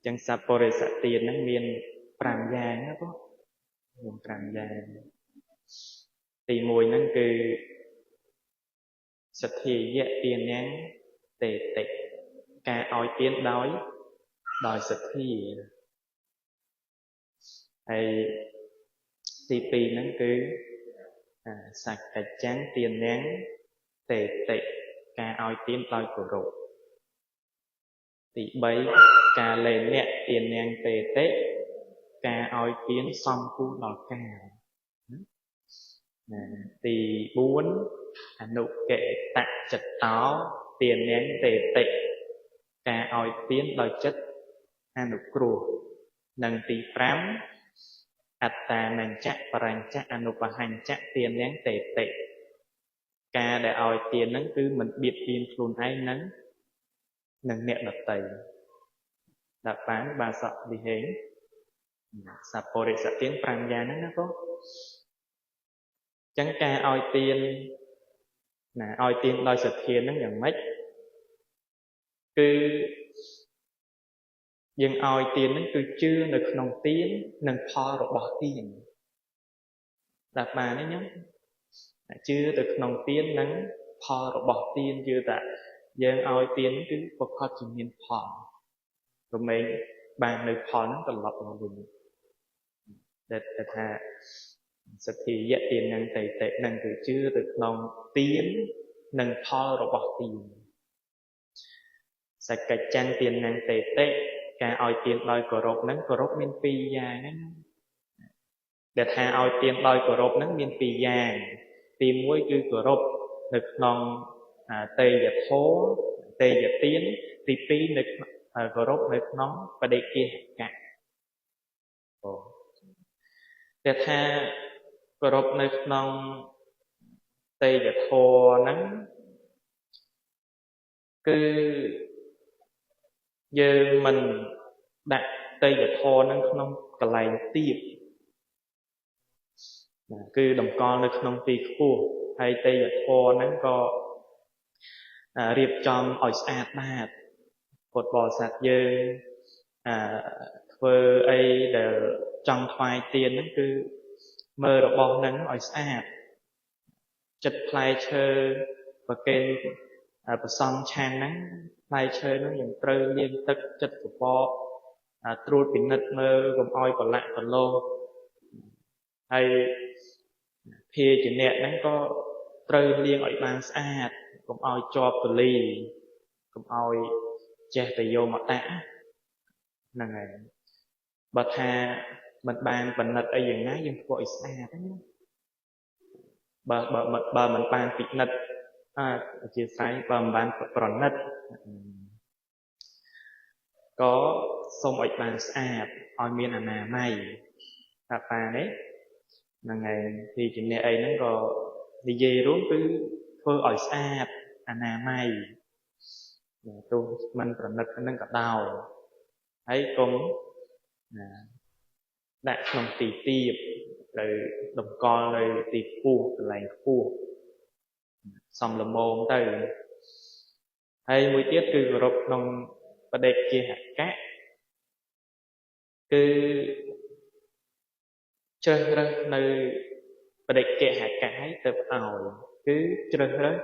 ចឹងសប្បុរិសទានហ្នឹងមាន5យ៉ាងណាបងមាន5យ៉ាងទី1ហ្នឹងគឺសទ្ធាយៈទានំតេតិការឲ្យទានដោយសទ្ធាហើយទី2ហ្នឹងគឺសក្កច្ចំទានំតេតិការឲ្យទានដោយគោរពទី3កាលេនៈទានំតេតិការឲ្យទានសំគួរដល់កាលណាទី4អនុកេតចិត្តតោទានំតេតិការឲ្យទានដោយចិត្តអនុគ្រោះនិងទី5អត្តានញ្ចៈបរញ្ចៈអនុបហញ្ចៈទានំតេតិការដែលឲ្យទានហ្នឹងគឺមិនបៀតបៀនខ្លួនឯងនិងអ្នកដទៃដាក់បានបាសកលិហេងសប្បុរិសទាន5យ៉ាងហ្នឹងណាបងចឹងការឲ្យទានណាឲ្យទានដោយសទ្ធាហ្នឹងយ៉ាងម៉េចគឺយើងឲ្យទានហ្នឹងគឺជឿនៅក្នុងទាននិងផលរបស់ទានដាក់បានទេញោមជឿទៅក្នុងទាននិងផលរបស់ទានជឿថាយើងឲ្យទានគឺប្រកបជាមានផលរមែងបាននៅផលហ្នឹងត្រឡប់មកវិញដែលថាសទ្ធាយៈទាននឹងតេតិនឹងគឺជឿទៅក្នុងទាននិងផលរបស់ទានសក្កច្ចំទាននឹងតេតិការឲ្យទានដោយគោរពហ្នឹងគោរពមានពីរយ៉ាងហ្នឹងដែលថាឲ្យទានដោយគោរពហ្នឹងមានពីរយ៉ាងទី1គឺគោរពនៅក្នុងតេយធម៌តេយទានទី2នៅគោរពនៅក្នុងបដិគិហកៈអូតែថាគោរពនៅក្នុងតេយធម៌ហ្នឹងគឺយើងមិនដាក់តេយធម៌ហ្នឹងក្នុងកន្លែងទាបណាគឺតម្កល់នៅក្នុងទីខ្ពស់ហើយតេយធម៌ហ្នឹងក៏រៀបចំឲ្យស្អាតបាតពុទ្ធបរិស័ទយើងធ្វើអីដែលចង់ថ្វាយទានហ្នឹងគឺមើលរបស់ហ្នឹងឲ្យស្អាតចិត្តផ្លែឈើប្រគេនប្រសង់ឆានហ្នឹងផ្លែឈើហ្នឹងយើងត្រូវលាងទឹកចិត្តសបកត្រួតពិនិត្យមើលកុំឲ្យប្រឡាក់ប្រឡូសហើយភាជនៈហ្នឹងក៏ត្រូវលាងឲ្យបានស្អាតកុំឲ្យជាប់ទលីកុំឲ្យចេះតែយកមកដាក់ហ្នឹងហើយបើថាមិនបានពិនិត្យអីយ៉ាងណាយើងធ្វើឲ្យស្អាតហ្នឹងបើបើមិនបានពិនិត្យអធិស្ឋានបើមិនបានប្រណិតក៏សូមឲ្យបានស្អាតឲ្យមានអនាម័យតាប៉ានេះហ្នឹងហើយទីជំនះអីហ្នឹងក៏និយាយរួមគឺធ្វើឲ្យស្អាតអនាម័យទោះមិនប្រណិតហ្នឹងក៏ដោយហើយកុំដាក់ក្នុងទីទាបត្រូវតម្កល់នៅទីខ្ពស់កន្លែងខ្ពស់សំល្មមទៅហើយមួយទៀតគឺគោរពក្នុងបដិគិហកៈគឺជ្រើសរើសនៅបដិគិហកៈឲ្យទៅឲ្យគឺជ្រើសរើស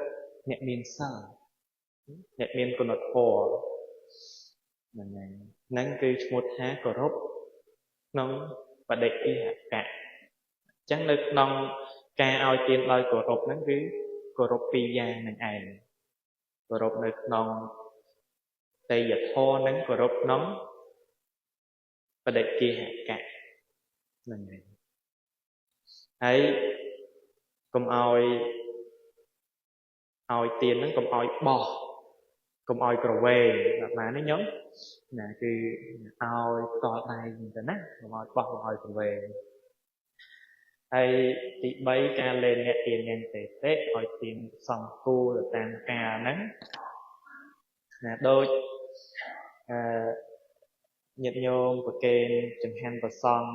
អ្នកមានសិលអ្នកមានគុណធម៌ហ្នឹងហើយហ្នឹងគឺឈ្មោះថាគោរពក្នុងបដិគិហកៈអញ្ចឹងនៅក្នុងការឲ្យទានដោយគោរពហ្នឹងគឺគោរពពីរយ៉ាងហ្នឹងឯងគោរពនៅក្នុងតេយធម៌និងគោរពក្នុងបដិគិហកៈហ្នឹងឯងហើយកុំឲ្យទានហ្នឹងកុំឲ្យបោះកុំឲ្យក្រវែងแบบណានេះញោមណាគឺឲ្យផ្ទាល់ដៃហ្នឹងទៅណាកុំឲ្យបោះកុំឲ្យក្រវែងហើយទី3ការលេងអ្នកទានយ៉ាងតេតិឲ្យទានសំគួរទៅតាមកាលហ្នឹងណាដូចញាតិញោមប្រគេនចង្ហាន់ប្រសង់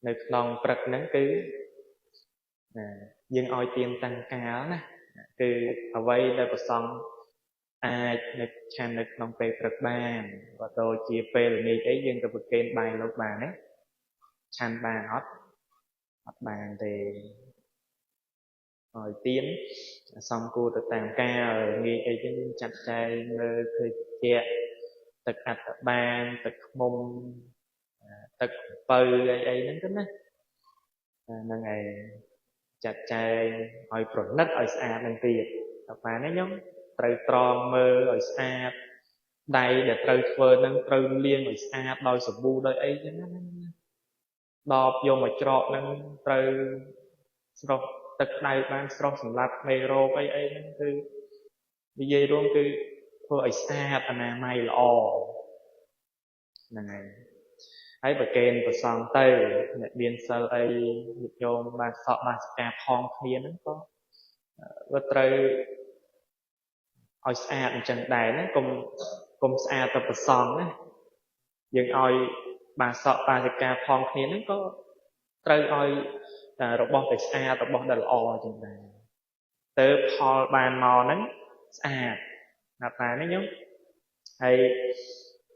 នៅក្នុងព្រឹកហ្នឹងគឺណាយើងឲ្យទានតាំងកាលណាគឺអ្វីដែលប្រសង់ អាចនៅឆាន់នៅក្នុងពេលព្រឹកបានបើទៅជាពេលល្ងាចអីយើងទៅប្រគេនបាយលោកបានទេឆាន់បានអត់អត់បានទេឲ្យទៀនសំគួរទៅតាមកាលងាយអីចឹងចាត់ចែងមើលឃើញជាទឹកអត្តបានទឹកខ្មុំទឹកអំពៅអីអីហ្នឹងទៅណាហ្នឹងឯងចាត់ចែងឲ្យប្រណិតឲ្យស្អាតនឹងទៀតដល់បានទេខ្ញុំត្រូវត្រងមើលឲ្យស្អាតដៃដែលត្រូវធ្វើហ្នឹងត្រូវលាងឲ្យស្អាតដោយសាប៊ូដោយអីចឹងណាដបយកមកច្រកហ្នឹងត្រូវស្រស់ទឹកក្តៅបានស្រស់សម្រាប់មេរោគអីអីហ្នឹងគឺនិយាយរួមគឺធ្វើឲ្យស្អាតអនាម័យល្អហ្នឹងហើយហើយប្រគេនប្រសងទៅអ្នកមានសិលអីញាតិញោមបាសកបាសិកាផងគ្នាហ្នឹងក៏វាត្រូវឲ្យស្អាតអញ្ចឹងដែរណាកុំស្អាតទៅប្រសងណាយើងឲ្យបាសកបាសិកាផងគ្នាហ្នឹងក៏ត្រូវឲ្យរបស់ដែលស្អាតរបស់ដែលល្អអញ្ចឹងដែរទៅផលបានមកហ្នឹងស្អាតណាស់តានេះញោមហើយ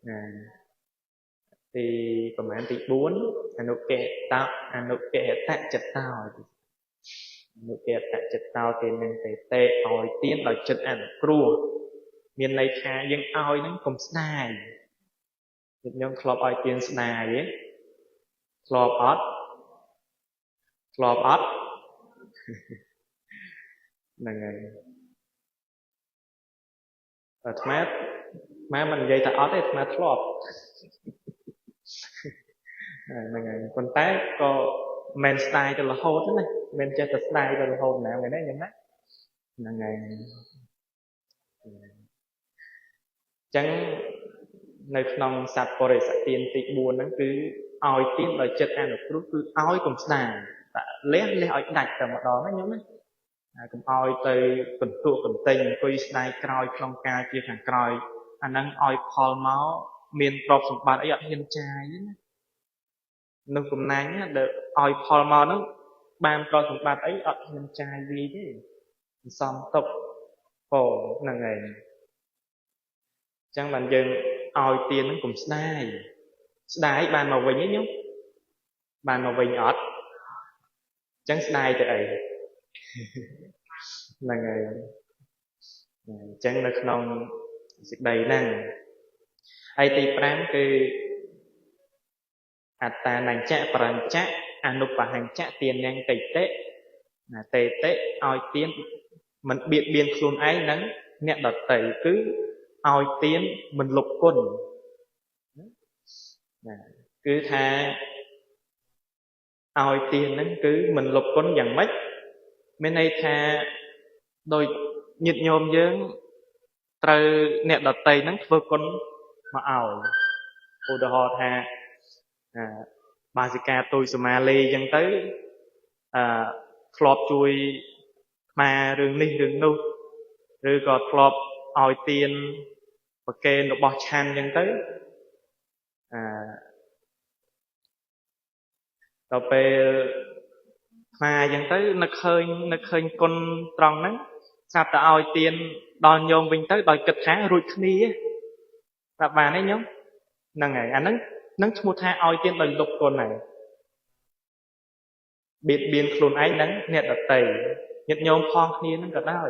ណាទីប្រហែលទី4អនុកិតៈអនុកិតៈចិត្តោអនុកិតៈចិត្តោទេនឹងទេតេឲ្យទៀនដោយចិត្តអនុគ្រោះមានន័យថាយើងឲ្យហ្នឹងកុំស្ដាយញាតិញោមធ្លាប់ឲ្យទៀនស្ដាយទេធ្លាប់អត់ធ្លាប់អត់ហ្នឹងហើយអាត្មាមិននិយាយថាអត់ទេអាត្មាធ្លាប់ហ្នឹងហើយប៉ុន្តែក៏មិនស្ដាយទៅរហូតទេណាមិនចេះតែស្ដាយទៅរហូតណាមែនទេញ៉ឹងណាហ្នឹងហើយអញ្ចឹងនៅក្នុងសត្វបរិសទានទី4ហ្នឹងគឺឲ្យទៀនដោយចិត្តអនុគ្រោះគឺឲ្យកុំស្ដាយតែលះលះឲ្យដាច់តែម្ដងណាញោមណាកុំឲ្យទៅកន្ទក់កន្ទិញអង្គុយស្ដាយក្រោយក្នុងកាលជាខាងក្រោយអាហ្នឹងឲ្យផលមកមានទ្រព្យសម្បត្តិអីអត់ហ៊ានចាយទេណានោះកំណាញ់ដែលឲ្យផលមកហ្នឹងបានទ្រព្យសម្បត្តិអីអត់ហ៊ានចាយវាទេសន្សំទុកផងហ្នឹងឯងអញ្ចឹងបានយើងឲ្យទៀនហ្នឹងកុំស្ដាយស្ដាយបានមកវិញទេញោមបានមកវិញអត់អញ្ចឹងស្ដាយទៅអីហ្នឹងហើយអញ្ចឹងនៅក្នុងសេចក្តីហ្នឹងហើយទី5គឺអត្តានញ្ចៈបរញ្ចៈអនុបហញ្ចៈទានំតិតិណាតេតិឲ្យទៀនមិនបៀតបៀនខ្លួនឯងនិងអ្នកដទៃគឺឲ្យទៀនមិនលុបគុណណាគឺថាឲ្យទៀនហ្នឹងគឺមិនលុបគុណយ៉ាងម៉េចមានន័យថាដោយញាតិញោមយើងត្រូវអ្នកដទៃហ្នឹងធ្វើគុណមកឲ្យឧទាហរណ៍ថាបាសិកាទុយសមាលីអញ្ចឹងទៅអឺធ្លាប់ជួយអារឿងនេះរឿងនោះឬក៏ធ្លាប់ឲ្យទៀនប្រគេនរបស់ឆាន់អញ្ចឹងទៅអឺដល់ពេលអាអញ្ចឹងទៅនឹកឃើញគុណត្រង់ហ្នឹងស្រាប់តែឲ្យទៀនដល់ញោមវិញទៅដោយគិតថារួចគ្នាប្រាប់បានទេញោមហ្នឹងហើយអាហ្នឹងនឹងឈ្មោះថាឲ្យទៀនដោយលុបគុណហើយបៀតបៀនខ្លួនឯងនិងអ្នកដទៃញាតិញោមផងគ្នាហ្នឹងក៏ដោយ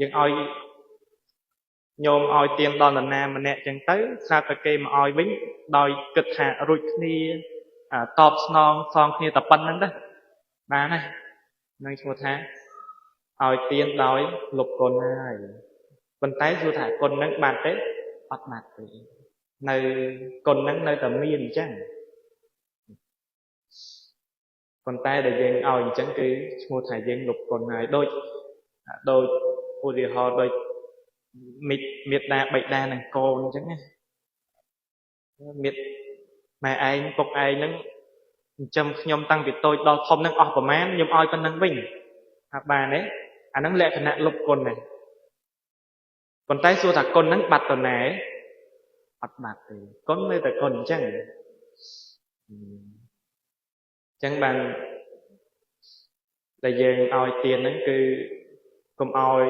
យើងឲ្យញោមឲ្យទៀនដល់នរណាម្នាក់ចឹងទៅស្រាប់តែគេមកឲ្យវិញដោយគិតថារួចគ្នាតបស្នងសងគ្នាតែប៉ុណ្្នឹងទៅបានហើយនឹងឈ្មោះថាឲ្យទៀនដោយលុបគុណហើយប៉ុន្តែសួរថាគុណហ្នឹងបាត់ទេអត់បាត់ទេនៅគុណហ្នឹងនៅតែមានអញ្ចឹងប៉ុន្តែដែលយើងឲ្យអញ្ចឹងគឺឈ្មោះថាយើងលុបគុណហើយដូចឧទាហរណ៍ដូចមេដាបិតានិងកូនអញ្ចឹងណាមេម៉ែឯងពុកឯងហ្នឹងចិញ្ចឹមខ្ញុំតាំងពីតូចដល់ធំហ្នឹងអស់ប្រមាណខ្ញុំឲ្យប៉ុណ្្នឹងវិញថាបានទេអាហ្នឹងលក្ខណៈលុបគុណហ្នឹងប៉ុន្តែសួរថាគុណហ្នឹងបាត់ទៅណាអត់បាត់ទេគុណនៅតែគុណអញ្ចឹងអញ្ចឹងបានដែលយើងឲ្យទៀនហ្នឹងគឺកុំឲ្យ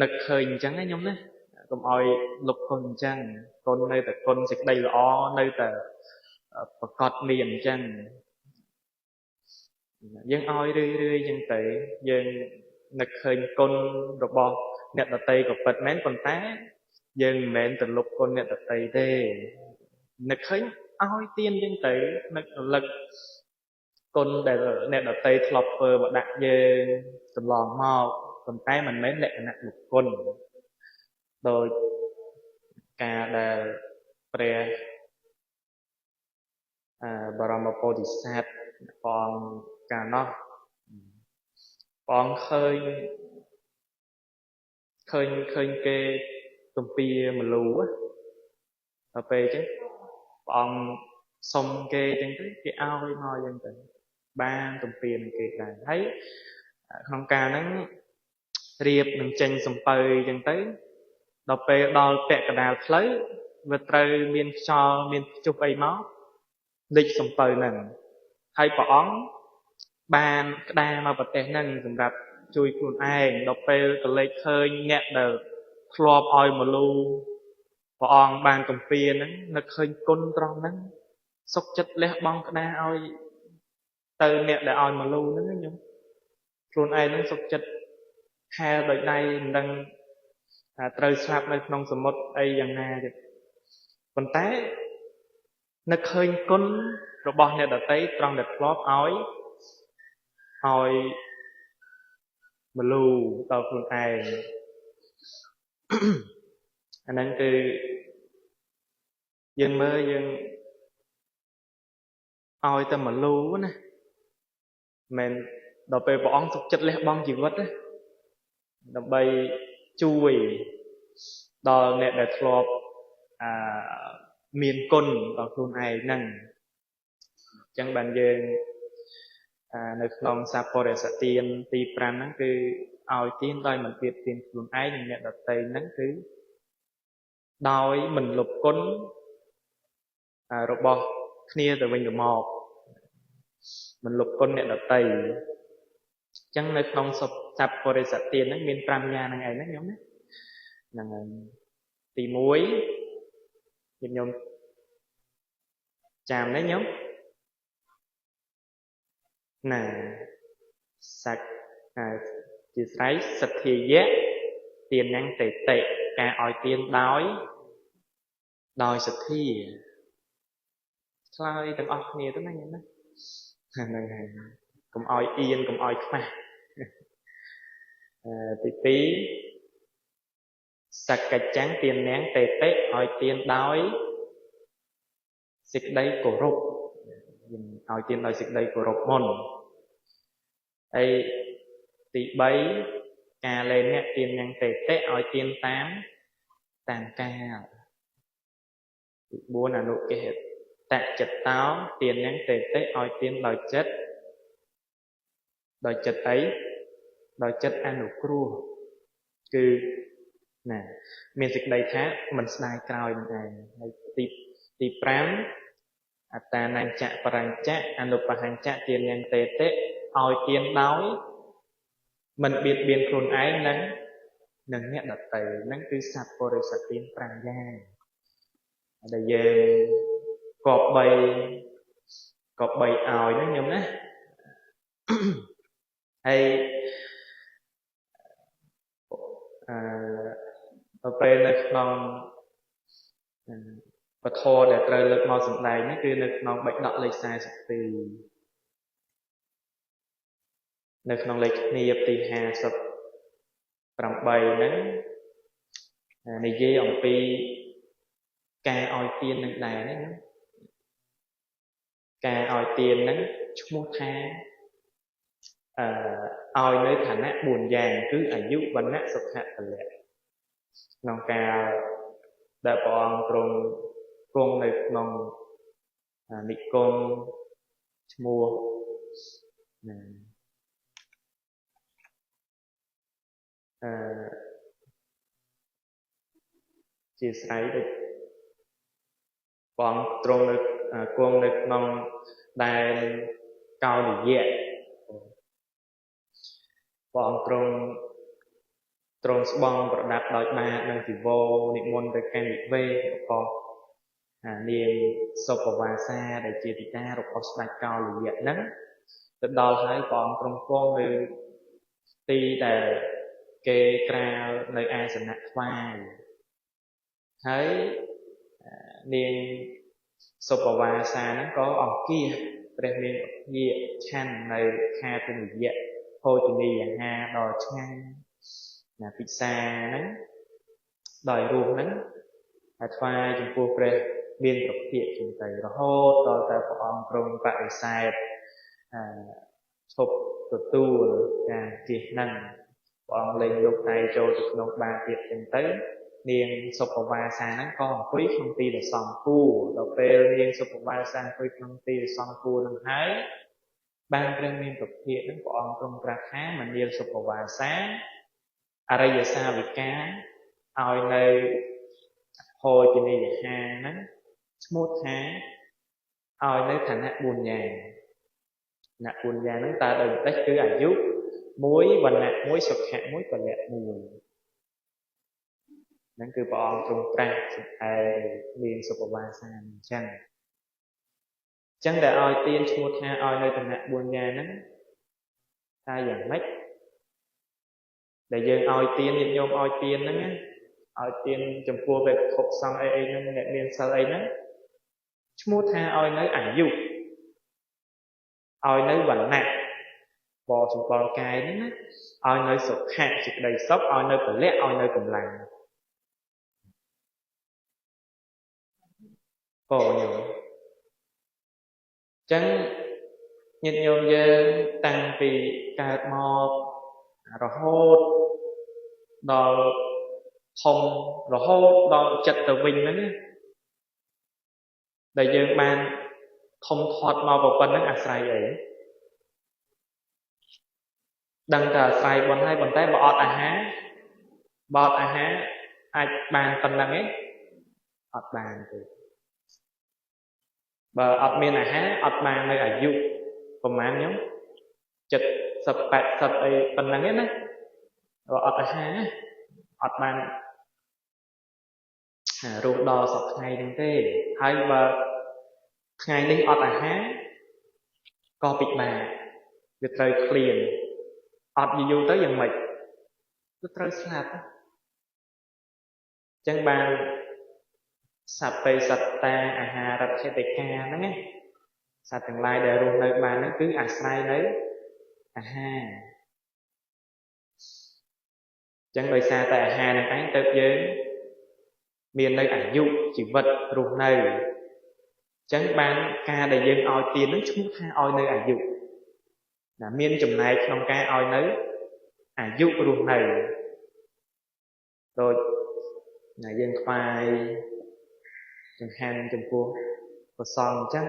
នឹកឃើញអញ្ចឹងណាញោមណា កុំឲ្យលុបគុណអញ្ចឹងគុណនៅតែគុណសេចក្តីល្អនៅតែប្រកបមានអញ្ចឹងយើងឲ្យរឿយរឿយអញ្ចឹងទៅយើងនឹកឃើញគុណរបស់អ្នកដតីក៏ពិតមែនប៉ុន្តែយើងមិនមែនទៅលុបគុណអ្នកដតីទេនឹកឃើញឲ្យទានអញ្ចឹងទៅនឹករលឹកគុណដែលអ្នកដតីធ្លាប់ធ្វើមកដាក់យើងកន្លងមកប៉ុន្តែមិនមែនលក្ខណៈលុបគុណដោយការដែលព្រះបរមពោធិសត្វព្រះអង្គកាលនោះព្រះអង្គឃើញគេទំពាមលូដល់ពេលអញ្ចឹងព្រះអង្គសុំគេអញ្ចឹងទៅគេឲ្យមកអញ្ចឹងទៅបានទំពានឹងគេដែរហើយក្នុងការហ្នឹងរៀបនឹងចេញសំពៅអញ្ចឹងទៅដល់ពេលដល់ពាក់កណ្ដាលផ្លូវវាត្រូវមានខ្យល់មានព្យុះអីមកលិចសំពៅហ្នឹងហើយព្រះអង្គបានក្តារមកប្រទេសហ្នឹងសម្រាប់ជួយខ្លួនឯងដល់ពេលក៏លេចឃើញអ្នកដែលធ្លាប់ឲ្យមលូព្រះអង្គបានកំពៀហ្នឹងនឹកឃើញគុណត្រង់ហ្នឹងសុខចិត្តលះបង់ក្តារឲ្យទៅអ្នកដែលឲ្យមលូហ្នឹងខ្ញុំខ្លួនឯងហ្នឹងសុខចិត្តហែលដោយដៃមិនដឹងថាត្រូវស្លាប់នៅក្នុងសមុទ្រអីយ៉ាងណាទេប៉ុន្តែនឹកឃើញគុណរបស់អ្នកដទៃត្រង់ដែលធ្លាប់ឲ្យមលូដល់ខ្លួនឯងអាហ្នឹងគឺយើងមើលយើងឲ្យតែមលូណាមិនដល់ពេលព្រះអង្គសុខចិត្តលះបង់ជីវិតណាដើម្បីជួយដល់អ្នកដែលធ្លាប់មានគុណដល់ខ្លួនឯងហ្នឹងអញ្ចឹងបានយើងនៅក្នុងសប្បុរសទានទី5ហ្នឹងគឺឲ្យទានដោយមិនបៀតបៀនខ្លួនឯងនិងអ្នកដទៃហ្នឹងគឺដោយមិនលុបគុណរបស់គ្នាទៅវិញទៅមកមិនលុបគុណអ្នកដទៃអញ្ចឹងនៅក្នុងសប្បុរសទានហ្នឹងមាន5យ៉ាងហ្នឹងឯងណាខ្ញុំណាហ្នឹងហើយទី1ខ្ញុំចាំណាខ្ញុំណាសក្ជាស្រ័យសទ្ធាយៈទានហ្នឹងតេតិការឲ្យទានដោយសទ្ធាឆ្លើយទាំងអស់គ្នាទៅណាខ្ញុំណាហ្នឹងហើយកុំឲ្យអៀនកុំឲ្យខ្មាស់ទី2សក្កច្ចាំងទាននាងតេតិឲ្យទានដោយសេចក្តីគោរពយើងឲ្យទានដោយសេចក្តីគោរពមុនហើយទី3ការលេអ្នកទាននាងតេតិឲ្យទានតាមកាលទី4អនុកិហតចិត្តតោទាននាងតេតិឲ្យទានដោយចិត្តអីដោយចិត្តអនុគ្រោះគឺណាមានសេចក្តីថាមិនស្ដាយក្រោយនឹងឯងហើយទី5អត្តានញ្ចៈបរញ្ចៈអនុបហញ្ចៈទាននាងតេតិឲ្យទានដោយមិនបៀតបៀនខ្លួនឯងនិងអ្នកដទៃហ្នឹងគឺសប្បុរសទាន5យ៉ាងដែលយើងគប្បីឲ្យហ្នឹងខ្ញុំណាហើយដល់ពេលនៅក្នុងពធដែលត្រូវលើកមកសម្ដែងនេះគឺនៅក្នុងបិដកលេខ42នៅក្នុងលេខគ្នាទី58ហ្នឹងនិយាយអំពីការឲ្យទាននឹងដែរណាការឲ្យទានហ្នឹងឈ្មោះថាឲ្យនៅឋានៈ4យ៉ាងគឺអាយុវណ្ណៈសុខៈពលៈក្នុងការដែលព្រះអង្គទ្រង់គង់នៅក្នុងនិគមឈ្មោះណាជាស្រ័យដូចព្រះអង្គទ្រង់នៅគង់នៅក្នុងដែនកោនិយៈព្រះអង្គទ្រង់ ទ្រង់ស្បង់ប្រដាប់ដោយបាតនិងជីវរនិមន្តទៅកាន់វិវេសរបស់នាងសុពវាសាដែលជាធីតារបស់ស្ដេចកោលយៈហ្នឹងទៅដល់ហើយព្រះអង្គទ្រង់គង់នៅទីដែលគេក្រាលនៅអាសនៈថ្វាយហើយនាងសុពវាសាហ្នឹងក៏អង្គាសព្រះមានភិក្ខឆាន់នៅខាទនិយៈភោជនីយអាហារដ៏ឆ្ងាញ់ណាពិសាហ្នឹងដោយរសហ្នឹងហើយថ្វាយចំពោះព្រះមានប្រភិក្ខចឹងទៅរហូតដល់តែព្រះអង្គទ្រង់បដិសេធឈប់ទទួលការជិះហ្នឹងព្រះអង្គលែងយកដៃចូលទៅក្នុងបាតទៀតចឹងទៅនាងសុពវាសាហ្នឹងក៏អង្គុយក្នុងទីដ៏សមគួរដល់ពេលនាងសុពវាសាអង្គុយក្នុងទីដ៏សមគួរហ្នឹងហើយបានព្រះមានប្រភិក្ខហ្នឹងព្រះអង្គទ្រង់ត្រាស់ថាមនាលសុពវាសាអរិយសាវិកាឲ្យនៅភោជនីយអាហារហ្នឹងឈ្មោះថាឲ្យនៅឋានៈ4យ៉ាងឋានៈ4យ៉ាងហ្នឹងតើដោយម្ដេចគឺអាយុ1វណ្ណៈ1សុខៈ1ពលៈ1ហ្នឹងគឺព្រះអង្គទ្រង់ត្រាស់សម្ដែងនាងសុពវាសាអញ្ចឹងដែលឲ្យទានឈ្មោះថាឲ្យនៅឋានៈ4យ៉ាងហ្នឹងតើយ៉ាងម៉េចដែលយើងឲ្យទានញាតិញោមឲ្យទានហ្នឹងឲ្យទានចំពោះវេភិក្ខុសង្ឃអីអីហ្នឹងអ្នកមានសិលអីហ្នឹងឈ្មោះថាឲ្យនៅអាយុឲ្យនៅវណ្ណៈបសម្បល់កាយហ្នឹងណាឲ្យនៅសុខៈសេចក្តីសុខឲ្យនៅពលៈឲ្យនៅកម្លាំងបងញោមចឹងញាតិញោមយើងតាំងពីកើតមករហូតដល់ធំរហូតដល់ចិត្តទៅវិញហ្នឹងដែលយើងបានធំធាត់មកប៉ុណ្ណឹងអាស្រ័យអីដឹងតែអាស្រ័យប៉ុណ្ណឹងហើយប៉ុន្តែបើអត់អាហារបើអត់អាហារអាចបានប៉ុណ្ណឹងឯងអត់បានទេបើអត់មានអាហារអត់បាននៅអាយុប្រហែលខ្ញុំ70 80អីប៉ុណ្ណឹងឯណាបើអត់អាហារអត់បានរស់ដល់សប្តាហ៍ថ្ងៃហ្នឹងទេហើយបើថ្ងៃនេះអត់អាហារក៏ពិបាកវាត្រូវឃ្លានអត់យូរទៅយ៉ាងម៉េចវាត្រូវស្លាប់អញ្ចឹងបានសព្វេសត្តាអាហារដ្ឋិកាហ្នឹងណាសត្វទាំងឡាយដែលរស់នៅបានហ្នឹងគឺអាស្រ័យនៅអាហារអញ្ចឹងដោយសារតែអាហារហ្នឹងឯងទៅយើងមាននៅអាយុជីវិតរស់នៅអញ្ចឹងបានការដែលយើងឲ្យទានហ្នឹងឈ្មោះថាឲ្យនៅអាយុណាមានចំណែកក្នុងការឲ្យនៅអាយុរស់នៅដូចណាយើងថ្វាយចង្ហាន់ចំពោះព្រះសង្ឃអញ្ចឹង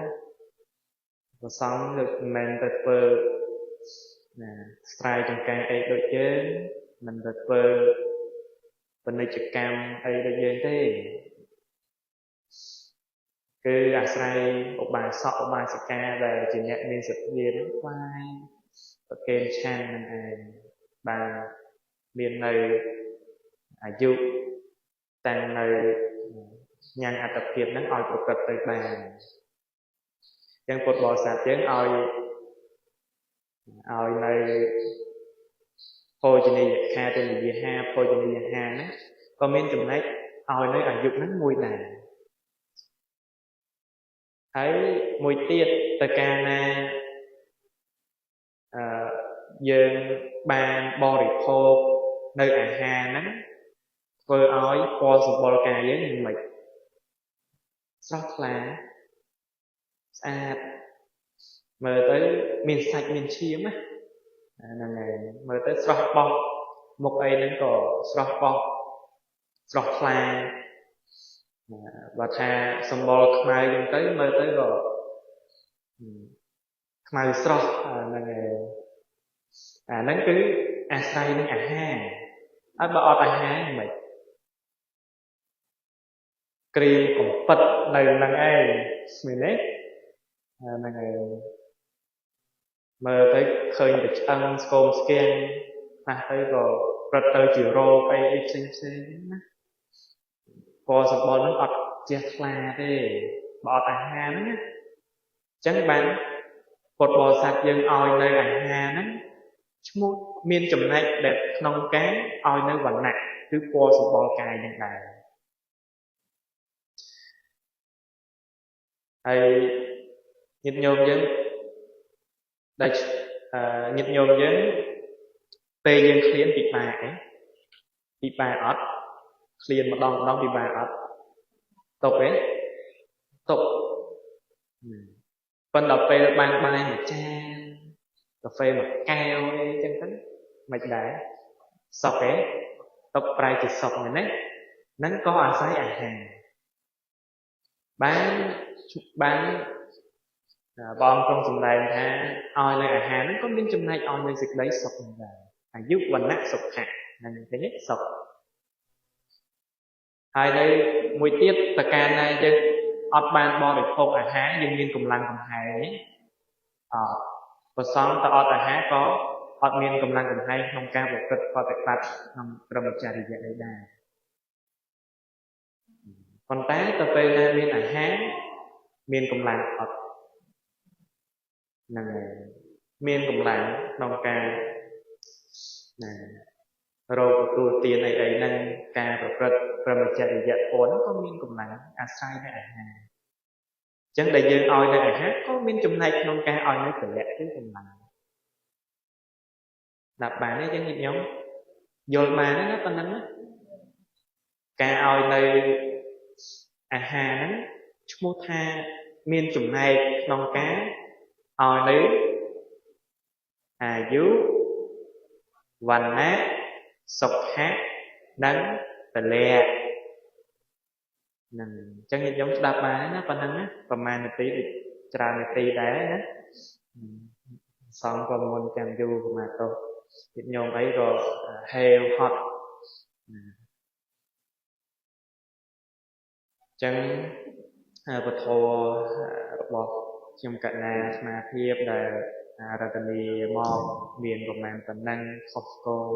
ព្រះសង្ឃលើកមិនមែនទៅធ្វើណាស្រែចម្ការអីដូចយើងមិនទៅធ្វើពាណិជ្ជកម្មអីដូចយើងទេគឺអាស្រ័យឧបាសកឧបាសិកាដែលជាអ្នកមានសទ្ធានឹងថ្វាយប្រគេនឆាន់នឹងឯងបានមាននៅអាយុតាំងនៅញ៉ាំងអត្តភាពហ្នឹងឲ្យប្រព្រឹត្តទៅបានអញ្ចឹងពុទ្ធបរិស័ទយើងឲ្យនៅភោជនីយខាទនិយហាភោជនីយហាហ្នឹងក៏មានចំណែកឲ្យនៅអាយុហ្នឹងមួយដែរហើយមួយទៀតតើកាលណាយើងបានបរិភោគនៅអាហារហ្នឹងធ្វើឲ្យពណ៌សម្បុរកាយយើងយ៉ាងម៉េចស្រស់ថ្លាស្អាតមើលទៅមានសាច់មានឈាមណាហ្នឹងហើយមើលទៅស្រស់បោះមុខអីហ្នឹងក៏ស្រស់បោះស្រស់ថ្លាបើថាសម្បុរខ្មៅចឹងទៅមើលទៅក៏ខ្មៅស្រស់ហ្នឹងហើយអាហ្នឹងគឺអាស្រ័យនឹងអាហារអត់បើអត់អាហារមិនក្រៀមកំពិតនៅនឹងឯងមែនទេហ្នឹងហើយមើលទៅឃើញតែឆ្អឹងស្គមស្គាំងខ្លះទៅក៏ ព្រឹត្តទៅជារោគអីអីផ្សេងផ្សេងណាពណ៌សម្បុរហ្នឹងអត់ជះថ្លាទេបើអត់អាហារហ្នឹងណាអញ្ចឹងបានពុទ្ធបរិស័ទយើងឲ្យនៅអាហារហ្នឹងឈ្មោះមានចំណែកដែលក្នុងការឲ្យនៅវណ្ណៈគឺពណ៌សម្បុរកាយនឹងដែរហើយញាតិញោមយើងដែលញាតិញោមយើងពេលយើងឃ្លានពិបាកឯងពិបាកអត់ឃ្លានម្ដងម្ដងពិបាកអត់ຕົកទេຕົកប៉ុន្តែដល់ពេលបានបាយមួយចានកាហ្វេមួយកែវអីចឹងទៅមិនដែរសុកទេຕົកប្រែជាសុកមែនទេហ្នឹងក៏អាស្រ័យអាហារបានបានបងក្នុងសម្ដែងថាឲ្យនៅអាហារហ្នឹងក៏មានចំណែកឲ្យនៅសេចក្តីសុខហ្នឹងដែរអាយុវណ្ណៈសុខៈហ្នឹងឃើញទេសុខហើយនៅមួយទៀតតកាលណាយើងអត់បានបរិភោគអាហារយើងមានកម្លាំងកំហែងអត់ប្រសងតអត់អាហារក៏អត់មានកម្លាំងកំហែងក្នុងការប្រព្រឹត្តប្រតិបត្តិក្នុងព្រហ្មចរិយៈអីដែរប៉ុន្តែទៅពេលណាមានអាហារមានកម្លាំងអត់ហ្នឹងហើយមានកម្លាំងក្នុងការណារកទទួលទានអីអីហ្នឹងការប្រព្រឹត្តព្រហ្មចរិយធម៌ហ្នឹងក៏មានកម្លាំងអាស្រ័យនៅអាហារអញ្ចឹងដែលយើងឲ្យនៅអាហារក៏មានចំណែកក្នុងការឲ្យនៅពលៈគឺកម្លាំងដាក់បានទេយើងញាតិញោមយល់បានណាប៉ុណ្ណឹងណាការឲ្យនៅអាហារហ្នឹងឈ្មោះថាមានចំណែកក្នុងការឲ្យនៅអាយុវណ្ណៈសុខៈនិងពលៈហ្នឹងអញ្ចឹងញាតិញោមស្ដាប់បានណាប៉ុណ្ណឹងណាប្រហែលនាទីដូចច្រើននាទីដែរណាសងក៏មុនចាំយូរប្រហែលទៅញាតិញោមអីក៏ហេវហត់អញ្ចឹងពធរបស់ខ្ញុំកណ្ណាអាត្មាភាពដែលអារាធនាមកមានប្រមាណប៉ុណ្ណឹងខុសឆ្គង